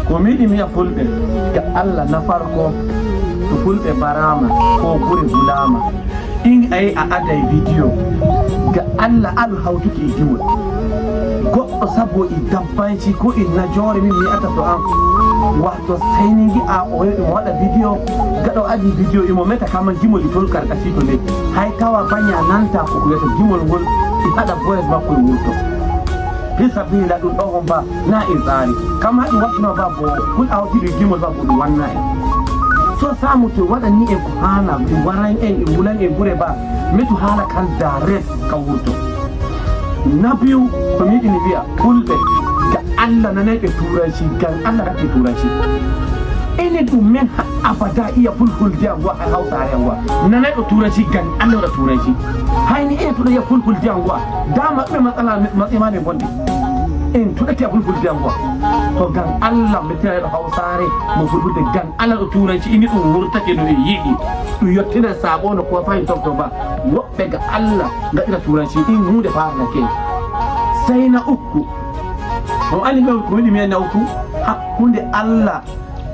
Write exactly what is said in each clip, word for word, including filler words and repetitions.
Ko miɗi miya fulɓe, ga Allah nafar ko, to fulɓe baraama, ko gure bulaama. In ay a aday video, ga Allah alu hawtuki e gimol. Goɗɗo sabo e dabbanci ko e najoore min mi ata to am. Wato sayni ngi'a o heɓi mo waɗa video, gaɗo adi video imo meta kama gimol e tol karkasi to ne. Hay tawa banya nanta ko o wiyata gimol ngol e haɗa voice makko e wurto. Fi sabilillah ɗum ɗo on ba na e tsari. Kama ɗum waɗtuno ba bo kun awti ɗum gimol ba bo ɗum wanna en. So samu to waɗani en ko hana ɗum waran en e wulan en gure ba. Metu hala kan direct ka wurto. Na biyu ko miɗi mi wiya fulɓe ga Allah nanay ɓe turanci gan Allah gaɗɗe turanci. Enen ɗum men ha abada iya fulfulde an wa hay hawsare an wa. Nanay ɗo turanci gan Allah waɗa turanci. Hayni enen tuɗa iya fulfulde an wa. Dama ɗume matsala matsala ne bonde. En tuɗa iya fulfulde an wa. To gan Allah mi tira ɗo hawsare mo fulfulde gan Allah ɗo turanci ini ɗum wurtake no e yiɗi. Ɗum yottina sabo no ko fayin tokto ba. Woɓɓe ga Allah gaɗira turanci in hunde farnake. Sai na uku. On ani ɗo ko miɗi mi na uku. Hakkunde Allah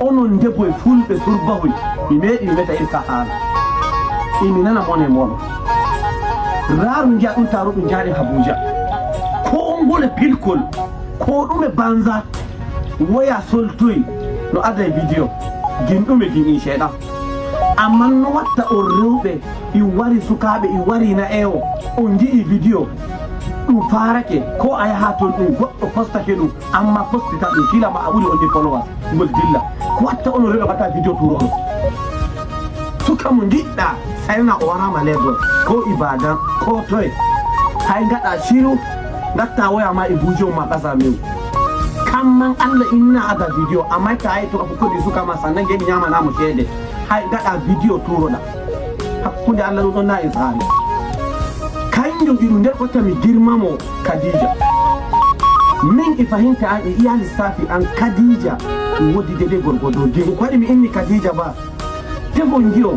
onon ndeboy fulɓe surbahoy mi meeɗi mi meta irka haala imi nana mone mono raaru ngiya ɗum taro ɗum jaari habuja ko ngole pilkol ko ɗume banza woya soltoy no ada e video gin ɗume gin in seeɗa amma no watta on rewɓe i wari sukaaɓe i wari na ewo on ngi'i video ɗum farake ko a yaha ton ɗum goɗɗo postake ɗum amma postita ɗum kila ma a ɓuri on ni followers ngol dilla ko watta ono reɗo mbaɗa video turo on suka mo giɗɗa sayna o warama lagos ko ibadan ko toye hay gaɗa siru gatta woya ma e bujo ma ɓasa min kamman allah inna ada video amma ta ay to ko kodi suka ma sannan geɗi ñamanamo ceede hay gaɗa video turoɗa hakkunde allah ɗum ɗon na e saare kanjum iɗum nder ɓotta mi girmamo kadija min e fahinta an e iya lissafi an kadija woddi dede gorgo dow digo ko waɗi mi inni kadija ba tefo ngiyo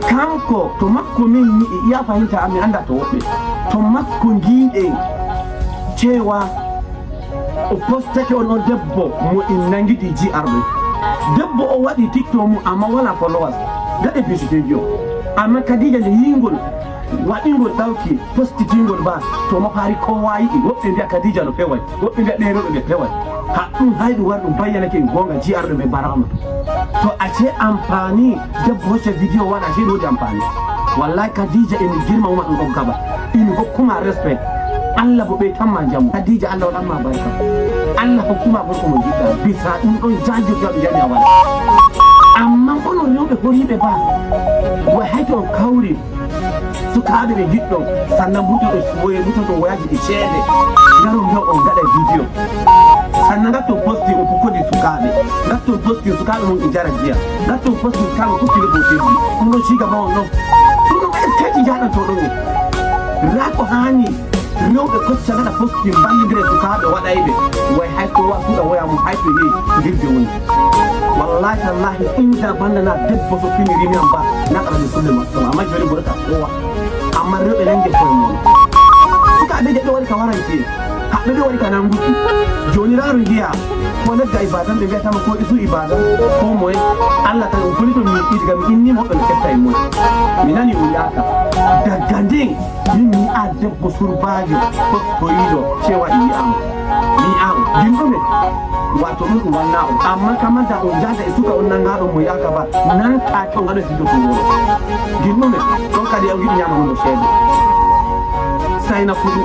kanko to makko min ni e iya fahinta an mi anda to woɓɓe to makko ngiɗen cewa o postake on on debbo mo in nangidi ji arɓe debbo o waɗi tiktok mum amma wala followers gaɗe bisiteji o amma kadija nde yingol waɗingol ɗawki postitingol ba to mafari kowa yiɗi woɓɓe mbiya kadija no peway woɓɓe mbiya ɓeroɓe ɓe peway ha ɗum hay ɗum wari ɗum bayyanake en gonga ji arɓe ɓe barama to a ce amfani debbo hocca vidéo waɗa ce ɗum waɗi amfani wallahi kadija emi girma uma ɗum ɗon gaba imi hokkuma respect allah bo ɓeytanma jamu kadija allah waɗanma barka allah hokkuma gorko mo jiɗɗa bisa ɗum ɗon jajirta ɗum jaɓi a waɗa amma onon rewɓe horiɓe ba way hayto on kawri sukaaɓe ɓe jiɗɗon sannan mbuto ɗo woye mbuto ɗo woyaji ɗi ceede ngaro mbiyo on gaɗa vidéo sannan ngatton posti o ko kodi sukaaɓe ngatton posti sukaaɓe mon ɗi jara jiya ngatton posti sukaaɓe fof kilo ɗo teddi ɗum ɗo siga ma on ɗon ɗum ɗo ɓe keji jaɗantoɗon en raa ko haani rewɓe kocca gaɗa posti mballidire sukaaɓe waɗayɓe way hay ko wa suuɗa woya mum hay to yehi girde woni wallahi tallahi inda banda na debbo so fini rimi am ba na kala mi sulle ma to amma joni bo ka kowa amma rewɓe nange koye mum sukaaɓe je ɓe waɗi ka warante haɓɓe ɓe waɗi ka nanguki joni raru ngiya ko legga ibadan ɓe mbiyatama ko isu ibadan ko moye allah tan o foli to mi yiɗi gam inni moɓɓe no ketta e moye mi nani o yaka dagga nden min mi yi'a debbo surbaajo pottoyiiɗo cewa e yi'aama mi yi'aama gimɗume wato ɗum ɗum wanna on amma kamanta on jahata e suka on nanngaɗo mo yaka ba nan kake on gaɗo fiddo to woro gimɗume ɗon kadi yaw yiɗi ñama mo ceede sayna fuɗu